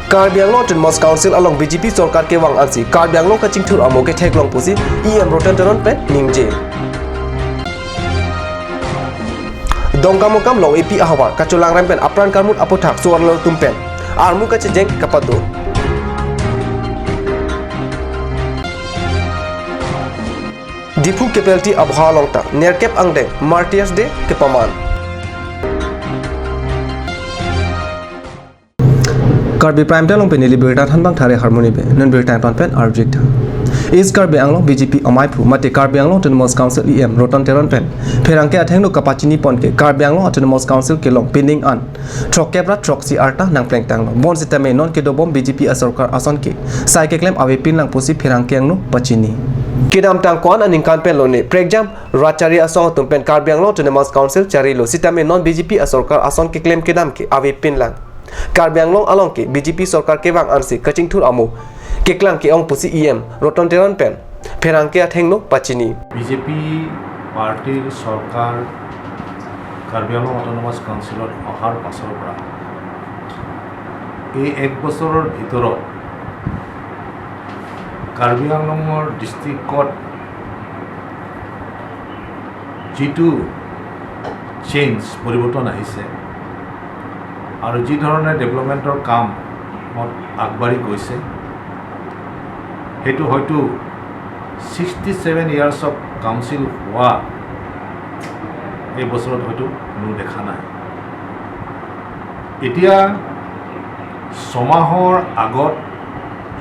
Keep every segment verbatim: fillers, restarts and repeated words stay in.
Karbi Anglong Autonomous Council along B J P sorkar kevang ansi Karbi Anglong kachingthur amo ketheklong pusi E M Rotan Teron pen ningje. Dongkamukam long epi ahavar kacholangrem pen apran karmut aputhak suarlo tum pen armu kachejeng kapado. Diphu kepelti abha along ta nerkep angdeng Martyrs Day kepaman. Karbi Prime Time along pen neli birta thanbang Thare Harmoni Bey. Non birta ton pen arjik tha. East Karbi Anglong B J P amaiphu mate Karbi Anglong Autonomous Council E M Rotan Teron pen pherangke athengno kapachini pon ke Karbi Anglong Autonomous Council kelong pining an throkkep ra throksi arta nangplengtanglo. Bonsitame non kedobom B J P asorkar ason ke sai keklem avepin lang pusi pherangke angno pachini. Kedamtang ko-an aningkan pen lone prekjam rat chari asong atum pen Karbi Anglong Autonomous Council charilo sitame non B J P asorkar ason keklem kedam ke avepin lang. Karbi Anglong along ke B J P sorkar kevang ansi kachingthur amo keklang ke-ong pusi E M Rotan Teron pen pherangke athengno pachini. B J P partyr sorkar Karbi Anglong Autonomous Councilot অহাৰ পাছৰ পৰা এই এক বছৰৰ ভিতৰত কাৰ্বি আংলঙৰ ডিষ্ট্ৰিক্টত যিটো চেঞ্জ, পৰিৱৰ্তন আহিছে আৰু যি ধৰণে ডেভেলপমেণ্টৰ কামত আগবাঢ়ি গৈছে, সেইটো হয়তো sixty seven years of council হোৱা এই বছৰত হয়তো কোনো দেখা নাই। এতিয়া ছমাহৰ আগত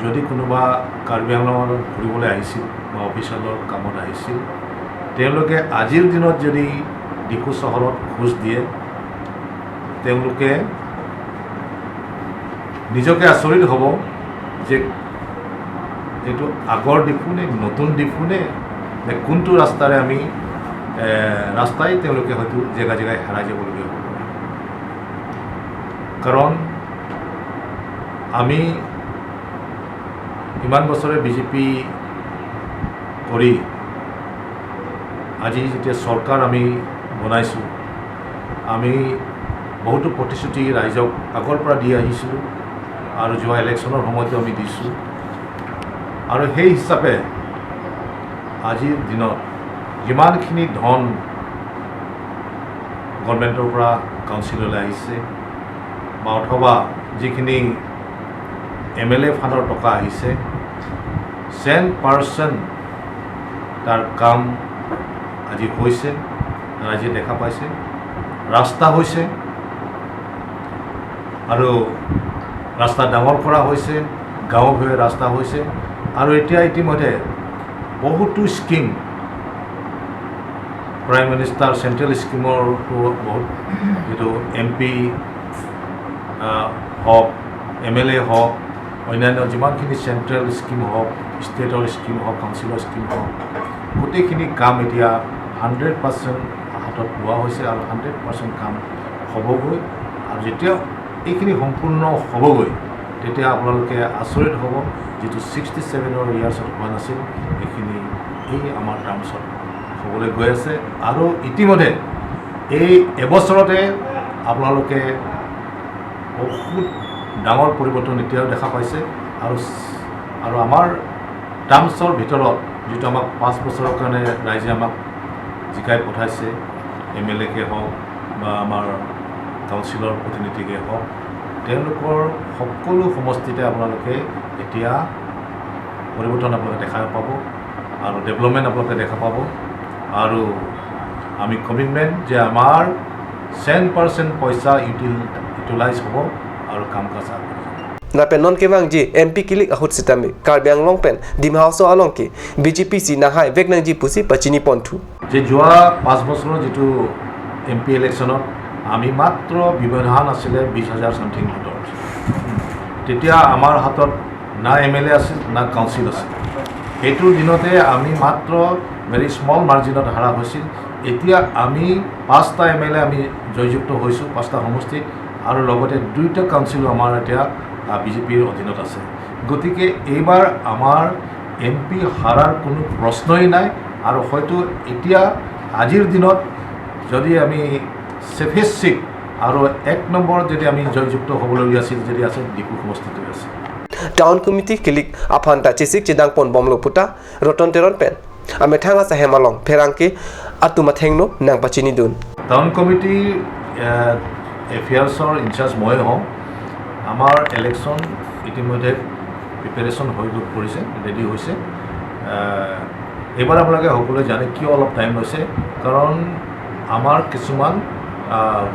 যদি কোনোবা কাৰ্বি আংলঙত ফুৰিবলৈ আহিছিল বা অফিচিয়েলৰ কামত আহিছিল, তেওঁলোকে আজিৰ দিনত যদি ডিফু চহৰত খোজ দিয়ে, তেওঁলোকে নিজকে আচৰিত হ'ব যে এইটো আগৰ ডিফু নে, নতুন ডিফু নে, নে কোনটো ৰাস্তাৰে আমি, এ, ৰাস্তাই তেওঁলোকে হয়তো জেগা জেগাই হেৰাই যাবলগীয়া হ'ব। কাৰণ আমি ইমান বছৰে বি জে পি কৰি আজি যেতিয়া চৰকাৰ আমি বনাইছোঁ, আমি বহুতো প্ৰতিশ্ৰুতি ৰাইজক আগৰ পৰা দি আহিছিলোঁ আৰু যোৱা ইলেকশ্যনৰ সময়তো আমি দিছোঁ। আৰু সেই হিচাপে আজিৰ দিনত যিমানখিনি ধন গভৰ্ণমেণ্টৰ পৰা কাউন্সিললৈ আহিছে বা অথবা যিখিনি এম এল এ ফাণ্ডৰ টকা আহিছে, চেণ্ট পাৰ্চেণ্ট তাৰ কাম আজি হৈছে, ৰাইজে দেখা পাইছে। ৰাস্তা হৈছে আৰু ৰাস্তা ডাঙৰ কৰা হৈছে, গাঁৱে ভূঞে ৰাস্তা হৈছে আৰু এতিয়া ইতিমধ্যে বহুতো স্কিম, প্ৰাইম মিনিষ্টাৰ চেণ্ট্ৰেল স্কিমৰতো বহুত, যিটো এম পি, আহ, হওক, এম এল এ হওক, অন্যান্য যিমানখিনি চেণ্ট্ৰেল স্কিম হওক, ষ্টেটৰ স্কিম হওক, কাউন্সিলৰ স্কিম হওক, গোটেইখিনি কাম এতিয়া হাণ্ড্ৰেড পাৰ্চেণ্ট হাতত লোৱা হৈছে আৰু হাণ্ড্ৰেড পাৰ্চেণ্ট কাম হ'বগৈ। আৰু যেতিয়া এইখিনি সম্পূৰ্ণ হ'বগৈ, তেতিয়া আপোনালোকে আচৰিত হ'ব, যিটো ছিক্সটি ছেভেনৰ ইয়াৰ্ছত হোৱা নাছিল, এইখিনি এই আমাৰ টাৰ্মছত হ'বলৈ গৈ আছে। আৰু ইতিমধ্যে এই এবছৰতে আপোনালোকে বহুত ডাঙৰ পৰিৱৰ্তন এতিয়াও দেখা পাইছে। আৰু, আৰু আমাৰ টাৰ্মছৰ ভিতৰত যিটো আমাক পাঁচ বছৰৰ কাৰণে ৰাইজে আমাক জিকাই পঠাইছে, এম এল একে হওক বা আমাৰ কাউন্সিলৰ প্ৰতিনিধিকে হওক, তেওঁলোকৰ সকলো সমষ্টিতে আপোনালোকে এতিয়া পৰিৱৰ্তন আপোনালোকে দেখা পাব আৰু ডেভেলপমেণ্ট আপোনালোকে দেখা পাব। আৰু আমি কমিটমেণ্ট যে আমাৰ চেণ্ট পাৰ্চেণ্ট পইচা ইউটিল-, ইউটিলাইজ হ'ব আৰু কাম কাজ আগবাঢ়িব। Lapen non kevangji M P kilik ahut sitame Karbi Anglong pen Dima Hasao along ke B J P si nanghai vek nangji pusi pachini ponthu. যে যোৱা পাঁচ বছৰৰ যিটো এম পি ইলেকশ্যনত আমি মাত্ৰ ব্যৱধান আছিলে বিছ হাজাৰ ছামথিং ভোটৰ। তেতিয়া আমাৰ হাতত না এম এল এ আছিল, না কাউন্সিল আছিল। সেইটোৰ দিনতে আমি মাত্ৰ ভেৰি স্মল মাৰ্জিনত হাৰা হৈছিল। এতিয়া আমি পাঁচটা এম এল এ আমি জয়যুক্ত হৈছোঁ, পাঁচটা সমষ্টিত, আৰু লগতে দুইটা কাউন্সিলো আমাৰ এতিয়া, আ, বি জে পিৰ অধীনত আছে। গতিকে এইবাৰ আমাৰ এম পি হাৰাৰ কোনো প্ৰশ্নই নাই। আৰু হয়তো এতিয়া আজিৰ দিনত যদি আমি ছেফেষ্ট ছিট আৰু এক নম্বৰত যদি আমি জয়যুক্ত হ'বলগীয়া আছিল, যদি আছে, ডিফু সমষ্টিটো আছে। টাউন কমিটি কিলিক আফানটা চিচিক চিদাং পন বমলো পুতা ৰতন তেৰণ পেন amethang asai hem along pherangke atum athengno nangpachini dun. Town committee এফেয়াৰ্ছৰ ইনচাৰ্জ ময়ে হওঁ। আমাৰ ইলেকশ্যন ইতিমধ্যে প্ৰিপেৰেশ্যন হৈ গৈ পৰিছে, ৰেডি হৈছে। আহ, এইবাৰ আপোনালোকে সকলোৱে জানে কিয় অলপ টাইম লৈছে, কাৰণ আমাৰ কিছুমান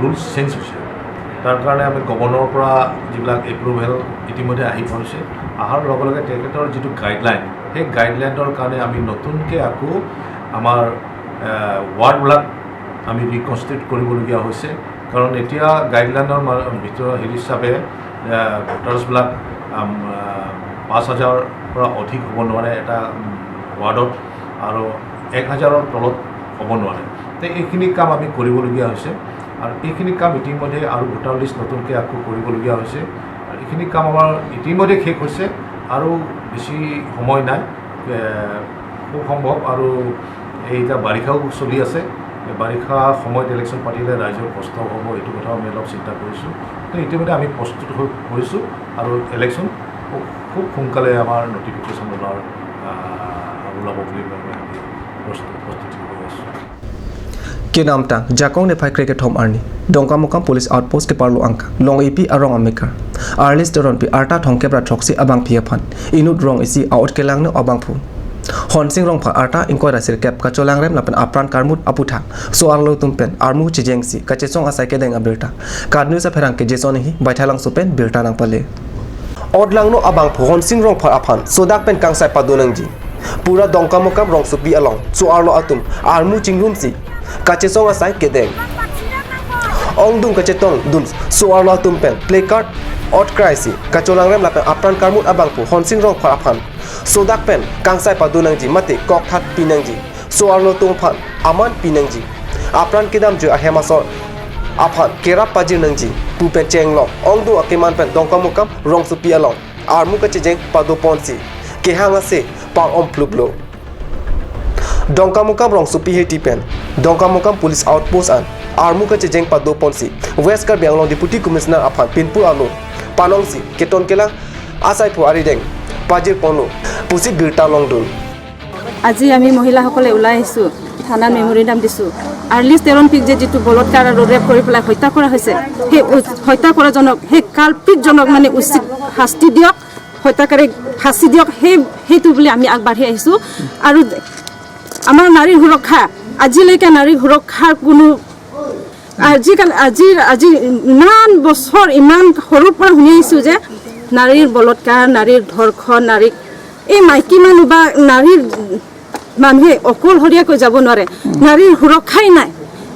ৰুলছ চেঞ্জ হৈছে। তাৰ কাৰণে আমি গভৰ্ণৰৰ পৰা যিবিলাক এপ্ৰুভেল ইতিমধ্যে আহি পৰিছে, অহাৰ লগে লগে তেখেতৰ যিটো গাইডলাইন, সেই গাইডলাইনৰ কাৰণে আমি নতুনকৈ আকৌ আমাৰ আহ, ৱাৰ্ডবিলাক আমি ৰিকনষ্টিটিউট কৰিবলগীয়া হৈছে। কাৰণ এতিয়া গাইডলাইনৰ মা-, ভিতৰত হেৰি হিচাপে, আহ, ভোটাৰ্ছবিলাক, আম, আহ, পাঁচ হাজাৰৰ পৰা অধিক হ'ব নোৱাৰে এটা, উম, ৱাৰ্ডত, আৰু এক হাজাৰৰ তলত হ'ব নোৱাৰে। তে এইখিনি কাম আমি কৰিবলগীয়া হৈছে। আৰু এইখিনি কাম ইতিমধ্যে আৰু ভোটাৰ লিষ্ট নতুনকৈ আকৌ কৰিবলগীয়া হৈছে। আৰু এইখিনি কাম আমাৰ ইতিমধ্যে শেষ হৈছে, আৰু বেছি সময় নাই। এ, খুব সম্ভৱ আৰু এই এতিয়া বাৰিষাও চলি আছে। এই বাৰিষা সময়ত ইলেকশ্যন পাতিলে ৰাইজৰ কষ্ট হ'ব, এইটো কথাও আমি অলপ চিন্তা কৰিছোঁ। তো ইতিমধ্যে আমি প্ৰস্তুত হৈ পৰিছোঁ আৰু ইলেকশ্যন খুব, খুব সোনকালে আমাৰ নটিফিকেশ্যন ওলাৰ, আহ, ওলাব বুলি আমি প্ৰস্তুত, প্ৰস্তুতি হৈ আছোঁ। Kenamtang, Jakong Niphai kre kethom arni, Dongkamukam Police Outpost keparlo angka, Long Epi arong amekar, Arlis Teronpi arta thomkep ra throksi abangpi aphan, inut rong isi aot kelang no abangphu Honsing Rongphar arta ingkoi ra sirkep kacholangrem lapen apran karmut aputhak, so-arlo atum pen armu chejengsi kachesong asai kedeng abirta. KAT News apherangke Jason Enghi, Baithalangso pen birta nangpale. Aot langno abangphu Honsing Rongphar aphan sodak pen kangsai pado nangji. Pura Dongkamukam rongsopi along so-arlo atum armu chingrumsi kachesong asai kedeng. Ongdung kachetong dun so-arlo atum pen placard aot kraisi kacholangrem lapen apran karmut abangphu Honsing Rongphar aphan sodak pen kangsai pado nangji mate kokthat pi nangji. So-arlo atum aphan aman pi nangji. Apran kedamjui ahem asor aphan kerap pajir nangji pu pen chenglok ongdung akeman pen Dongkamukam rongsopi along armu kachejeng padoponsi kehang ase par-om pluplo. Dongkamukam rongsopi heti pen Dongkamukam Police Outpost an armu kachejeng padoponsi West Karbi Anglong Deputy Commissioner aphan pinpur alo panongsi keton kelang asaiphu arideng pajirponlo pusi birta longdun. আজি আমি মহিলাসকলে ওলাই আহিছোঁ, থানাত মেমৰিণ্ডাম দিছোঁ। আৰ্লিছ তেৰণপিক যে যিটো বলৎকাৰ আৰু ৰেপ কৰি পেলাই হত্যা কৰা হৈছে, সেই উ-, হত্যা কৰাজনক, সেই কালপ্ৰিটজনক মানে উচিত শাস্তি দিয়ক, হত্যাকাৰীক ফাঁচী দিয়ক, সেই, সেইটো বুলি আমি আগবাঢ়ি আহিছোঁ। আৰু আমাৰ নাৰীৰ সুৰক্ষা, আজিলৈকে নাৰীৰ সুৰক্ষাৰ কোনো আজিকালি, আজি, আজি ইমান বছৰ, ইমান সৰুৰ পৰা শুনি আহিছোঁ যে নাৰীৰ বলৎকাৰ, নাৰীৰ ধৰ্ষণ, নাৰীক, এই মাইকী মানুহ বা নাৰীৰ মানুহে অকলশৰীয়াকৈ যাব নোৱাৰে। নাৰীৰ সুৰক্ষাই নাই।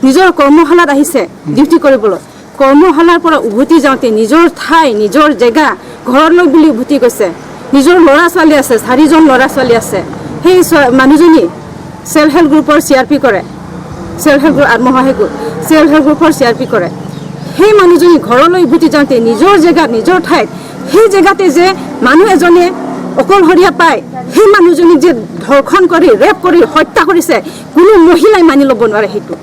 নিজৰ কৰ্মশালাত আহিছে ডিউটি কৰিবলৈ। কৰ্মশালাৰ পৰা উভতি যাওঁতে নিজৰ ঠাই, নিজৰ জেগা, ঘৰলৈ বুলি উভতি গৈছে। নিজৰ ল'ৰা ছোৱালী আছে, চাৰিজন ল'ৰা ছোৱালী আছে। সেই ছোৱা-, মানুহজনী ছেল্ফ হেল্প গ্ৰুপৰ চি আৰ পি কৰে, ছেল্ফ হেল্প গ্ৰুপ, আত্মসহায়ক গোট, ছেল্ফ হেল্প গ্ৰুপৰ চি আৰ পি কৰে। সেই মানুহজনী ঘৰলৈ উভতি যাওঁতে নিজৰ জেগাত, নিজৰ ঠাইত, সেই জেগাতে যে মানুহ এজনে অকলশৰীয়া পায়, সেই মানুহজনীক যে ধৰ্ষণ কৰি, ৰেপ কৰি হত্যা কৰিছে, কোনো মহিলাই মানি ল'ব নোৱাৰে। সেইটো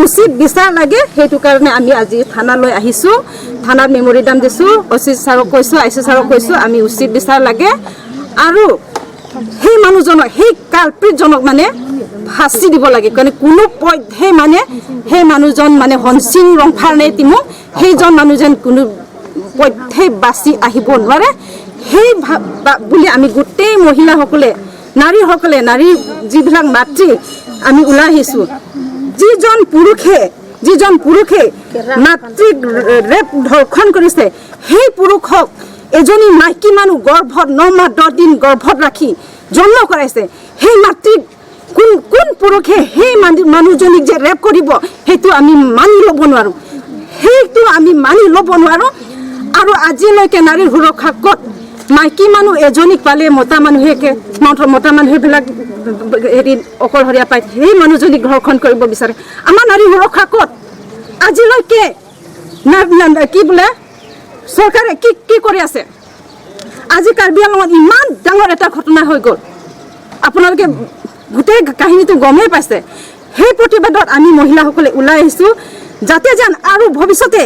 উচিত বিচাৰ লাগে। সেইটো কাৰণে আমি আজি থানালৈ আহিছোঁ, থানাত মেমৰিণ্ডাম দিছোঁ, অ চি ছাৰক কৈছোঁ, আই চি ছাৰক কৈছোঁ, আমি উচিত বিচাৰ লাগে। আৰু সেই মানুহজনক, সেই কালপ্ৰিটজনক মানে ফাঁচী দিব লাগে। কাৰণে কোনো পধ্যে মানে সেই মানুহজন মানে হনসিং ৰংফাৰ নে তিমুং, সেইজন মানুহজন কোনো পধ্যে বাচি আহিব নোৱাৰে। সেই ভা-, বা-, বুলি আমি গোটেই মহিলাসকলে, নাৰীসকলে, নাৰী যিবিলাক মাতৃ আমি ওলাই আহিছোঁ, যিজন পুৰুষে, যিজন পুৰুষে মাতৃক ৰে-, ৰেপ ধৰ্ষণ কৰিছে, সেই পুৰুষক এজনী মাইকী মানুহ গৰ্ভত ন মাহ দহ দিন গৰ্ভত ৰাখি জন্ম কৰাইছে, সেই মাতৃক কোন, কোন পুৰুষে সেই মানু-, মানুহজনীক যে ৰেপ কৰিব, সেইটো আমি মানি ল'ব নোৱাৰোঁ, সেইটো আমি মানি ল'ব নোৱাৰোঁ। আৰু আজিলৈকে নাৰীৰ সুৰক্ষা ক'ত? মাইকী মানুহ এজনীক পালে মতা মানুহে কে-, মতা, মতা মানুহ সেইবিলাক হেৰি অকলশৰীয়া পায়, সেই মানুহজনীক ধৰ্ষণ কৰিব বিচাৰে। আমাৰ নাৰীৰ সুৰক্ষা ক'ত? আজিলৈকে না, না, না, কি বোলে, চৰকাৰে কি, কি কৰি আছে? আজি কাৰ্বি আংলঙত ইমান ডাঙৰ এটা ঘটনা হৈ গ'ল, আপোনালোকে গোটেই কাহিনীটো গমেই পাইছে। সেই প্ৰতিবাদত আমি মহিলাসকলে ওলাই আহিছোঁ। যাতে যেন আৰু ভৱিষ্যতে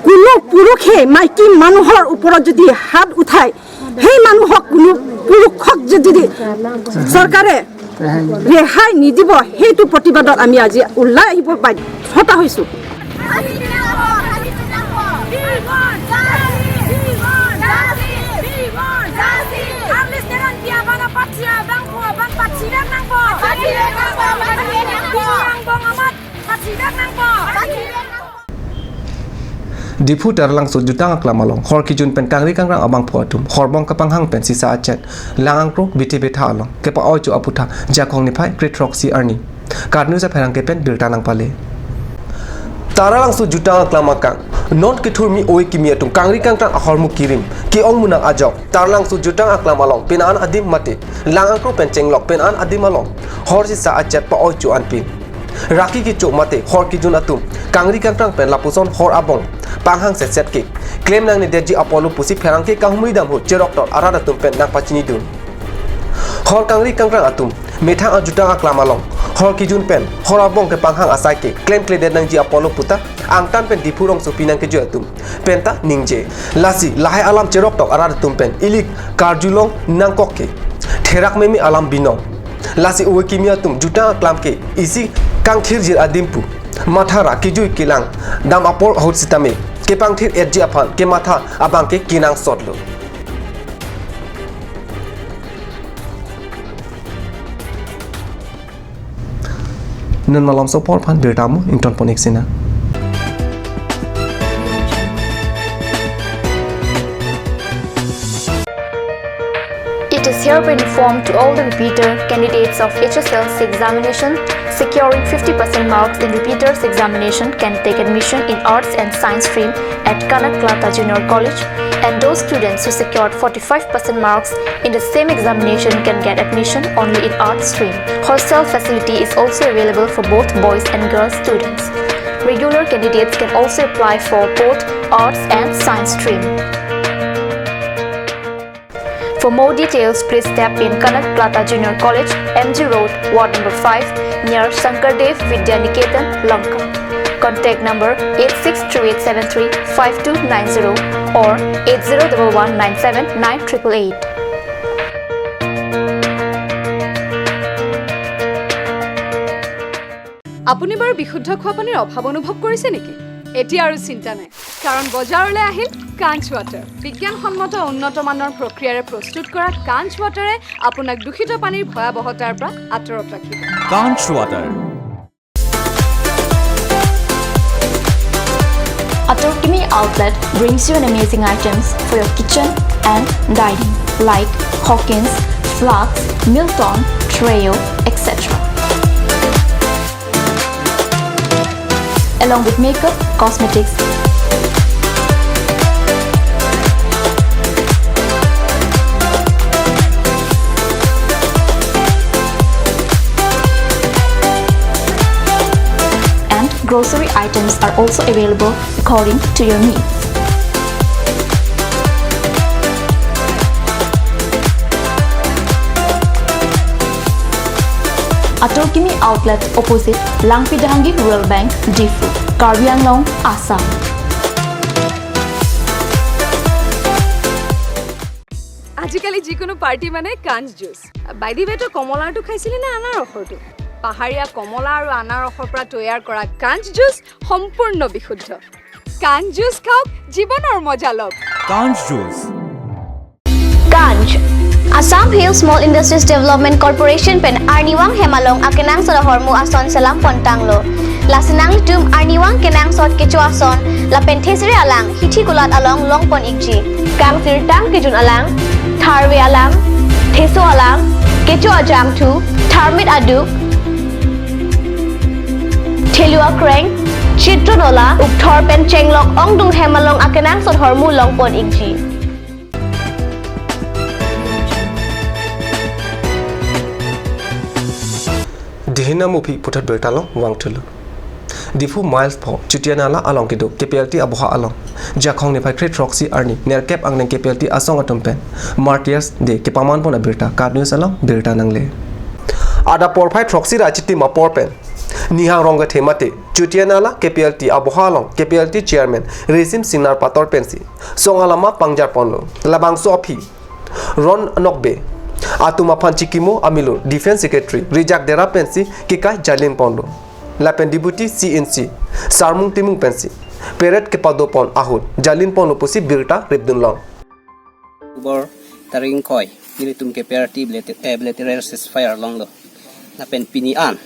কোনো পুৰুষে মাইকী মানুহৰ ওপৰত যদি হাত উঠায়, সেই মানুহক কোনো পুৰুষক যদি চৰকাৰে ৰেহাই নিদিব, সেইটো প্ৰতিবাদত আমি আজি ওলাই আহিব বাধ্যতা হৈছো। Diphu Taralangso jutang aklam along hor kejun pen kangri kangrang abangphu atum horbong kapanghang pen sisa achet Langangkro Bithe Betha along kepa-oi cho aputhak Jakhong niphai kre-throksi arni Karnu sa pherangke pen birta nangpale. Taralangso jutang aklam akang non kethurmi oi kimi atum kangri kangrang ahormu kirim ke-ong munang ajok Taralangso jutang aklam along penan adim mate Langangkro pen chenglok penan adim along hor sisa achet pa-oi cho anpin raki kecho mate hor kejun atum kangri kangrang pen lapuson hor abong panghang setset ke klem nangnedetji apotlo pusi pherangke kahumri damhu cheroktok arat atum pen nangpachinidun. Hor kangri kangrang atum methang ajutang aklam along hor kejun pen hor abong kepanghang asai ke klemkledet nangji apotlo puta angtan pen Diphu rongsopi nangkejui atum penta ningje. Lasi lahai alam cheroktok arat atum pen ili karjulong nangkok ke therak meme alam binong. Lasi oi kimi atum jutang aklam ke isi kangthirjir adim pu mathara kejui kelang dam apor ahut sitame kepangthir-etji aphan kematha abangke kenangsotlo. Non malomso apor aphan birta mo ingtonpon-ik sinang. It is hereby informed to all the repeater candidates of H S L C examination securing fifty percent marks in repeaters examination can take admission in Arts and Science stream at Kanak Latha Junior College, and those students who secured forty-five percent marks in the same examination can get admission only in Arts stream. Hostel facility is also available for both boys and girls students. Regular candidates can also apply for both Arts and Science stream. For more details, please step in Kanak Latha Junior College, M G Road, Ward number five, near Shankardev Vidya Niketan, Lanka. Contact number eight six three eight seven three five two nine zero or eight zero double one nine seven nine triple eight. আপুনি বাৰু বিশুদ্ধ খোৱা পানীৰ অভাৱ অনুভৱ কৰিছে নেকি? এতিয়া আৰু চিন্তা নাই, কাৰণ বজাৰলৈ আহিল কাঞ্চ ৱাটাৰ। বিজ্ঞানসন্মত উন্নত মানৰ প্ৰক্ৰিয়াৰে প্ৰস্তুত কৰা কাঞ্চ ৱাটাৰে আপোনাক দূষিত পানীৰ ভয়াৱহতাৰ পৰা আঁতৰত ৰাখিব। Kanch Water. Ator Kimi Outlet brings you an amazing items for your kitchen and dining, like Hawkins, flasks, Milton, Treo, et cetera. Along with makeup, cosmetics, and grocery items are also available according to your needs. Ator Kimi Outlet, opposite Langpi Dehangi Rural Bank, Diphu, Karbi Anglong, Assam. আজিকালি যিকোনো পাৰ্টি মানে কাঞ্চ juice. By the ৱে, তই কমলাৰটো খাইছিলি নে আনাৰসৰটো? পাহাৰীয়া কমলা আৰু আনাৰসৰ পৰা তৈয়াৰ কৰা কাঞ্চ জুচ সম্পূৰ্ণ বিশুদ্ধ। কাঞ্চ জুচ খাওক, জীৱনৰ মজা লওক। Kanch Juice. Kanch, Assam Hill Small Industries Development Corporation pen arnivang hem along akenangsot ahormu ason selam pontanglo. Lasi nanglitum arnivang kenangsot kecho ason lapen thesere alang hithi kulat along longpon-ikji. Kangsirtang kejun alang, tharve alang, theso alang, kecho ajangthu, tharmit aduk, thelu akreng, chitronola, ukthor pen chenglok ongdung hem along akenangsot ahormu longpon-ikji. Dihina Muphi puthot birta along vangthulo. Diphu Miles pho Chutianala along kedo K P L T aboha along Jakhong niphai kre-throksi arni nerkep angdeng K P L T asong atum pen Martyrs Day kepamanpon abirta KAT News along birta nangle. Adap porphai throksi ra chitim apor pen Nihang Rongkethe mate Chutianala K P L T aboha along K P L T chairman Resim Singnar pator pensi song alama pangjar ponlo. Labangso aphi Ron Nokbe atum aphan chikimo amilo Defence Secretary Rijak Dera pensi kekai jalin ponlo. Lapen Deputy C N C Sarmung Timung pensi parade kepado pon ahut jalin ponlo pusi birta ripdun long. October tarik ingkoi, nelitum K P L T bilate-, eh, bilateral ceasefire longlo. Lapen pini an,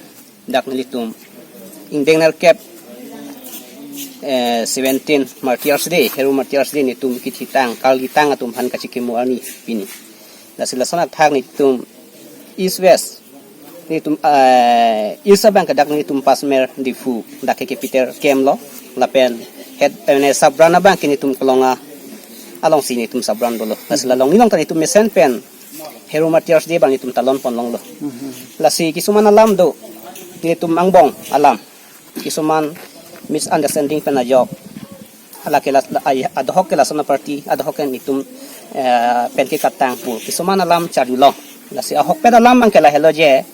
dak nelitum ingdeng nerkep, eh, seventeen Martyrs Day, Hero Martyrs Day nelitum kithitang, karlitang atum aphan kachikimo arni pini. Lasi lason athak nelitum East West, nelitum, eh, East abang ke dak nelitum Pasmer Diphu, dak ke capital camp lo, lapen head, eh, ne sub-branch abang ke nelitum Kolonga alongsi nelitum sub-branch dolo. Lasi la longni along ta nelitum mesen pen Hero Martyrs Day abang nelitum talon pon longlo. Lasi kisuman alam do, nelitum angbong alam, kisuman misunderstanding pen ajok, hala ke la, la, ai, ad hoc ke lason aparty, ad hoc ke nelitum, eh, pen ke katang pu kisuman alam charjulong. Lasi ahokpet alam abang ke lahelo je,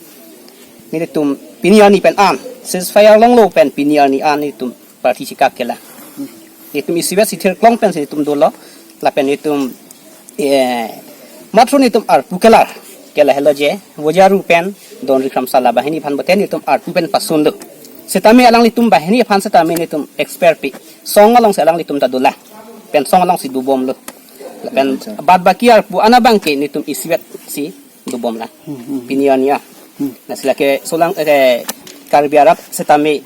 nelitum pini arni pen an ceasefire longlo pen pini arni an nelitum party chikak ke la. Nelitum isivet sithir klong pensi nelitum dolo, lapen nelitum, eh, matro nelitum arpu kelar ke lahelo je, Vojaru pen Don Rikram Sala banghini aphan bote nelitum arpu pen pasun do. Setame alanglitum banghini aphan setame nelitum expert pi song alongsi alanglitum ta dolang, pen song alongsi dobomlo. Lapen bad baki arpu an abang ke nelitum isivet si dobomlang. Pini arni a. Lasi lake solang, eh, Karbi arat setame,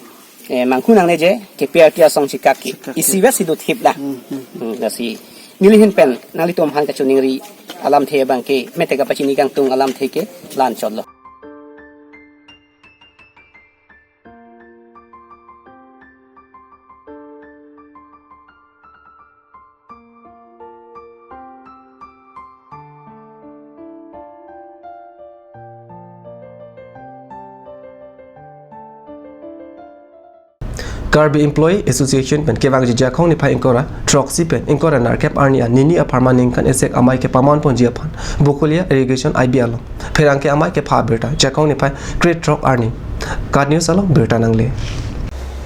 eh, manghu nangne je, K P L T asong chikak ke. Chikak ke. Isivet si dothiplang. Hmm, lasi neli ahin pen nanglitum aphan kachiningri alamthe abang ke, methek kapachini kangtung alamthe ke la-anchotlo. Karbi Employee Association pen kevangji Jakhong niphai ingkoi ra throksi pen ingkoi ra nerkep arni an nini apharman ningkan isi-et amei kepaman ponji aphan Bokolia Irrigation I B along pherangke amei kepha abirta Jakhong niphai krethrok arni KAT News along birta nangle.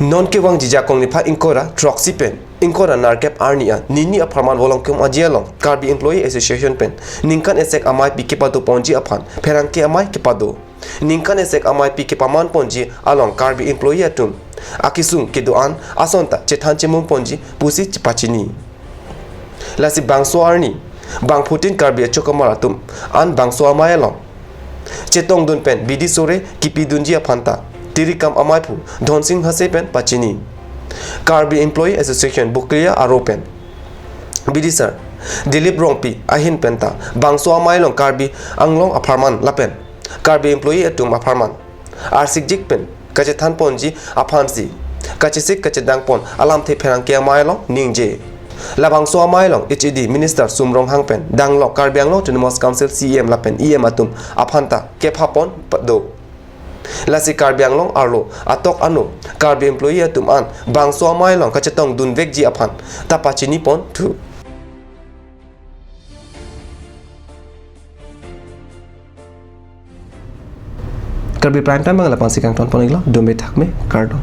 Non kevangji Jakhong niphai ingkoi ra throksi pen ingkoi ra nerkep arni an nini apharman volongkiom aji along Karbi Employee Association pen ningkan isi-et amei pi kepado ponji aphan pherangke amei kepado. Ningkan isi-et amei pi kepaman ponji along Karbi employee atum akesung kedo-an ason ta chethan chemum ponji pusi chepachini. Lasi bangso arni bangphutin Karbi achokamar atum an bangso amei along chetongdun pen bidi sore kipidunji aphan ta tirikam ameiphu Dhonsing Hanse pen pachini. Karbi Employee Association Bokolia aro pen bidisar Dilip Rongpi ahin pen ta bangso amei along Karbi Anglong apharman lapen Karbi employee atum apharman arsikjik pen kachethan ponji aphansi kachesik kachedang pon alamthe pherangke amei along ningje. Labangso amei along H A D Minister Sum Ronghang pen danglok Karbi Anglong Autonomous Council C E M lapen E M atum aphan ta kepha pon do. Lasi Karbi Anglong arlo atok ano Karbi employee atum an bangso amei along kachetongdun vekji aphan ta pachini ponthu. Karbi Prime Time abang lapu-an si kangton pon-iklo, dome thakme, kardom.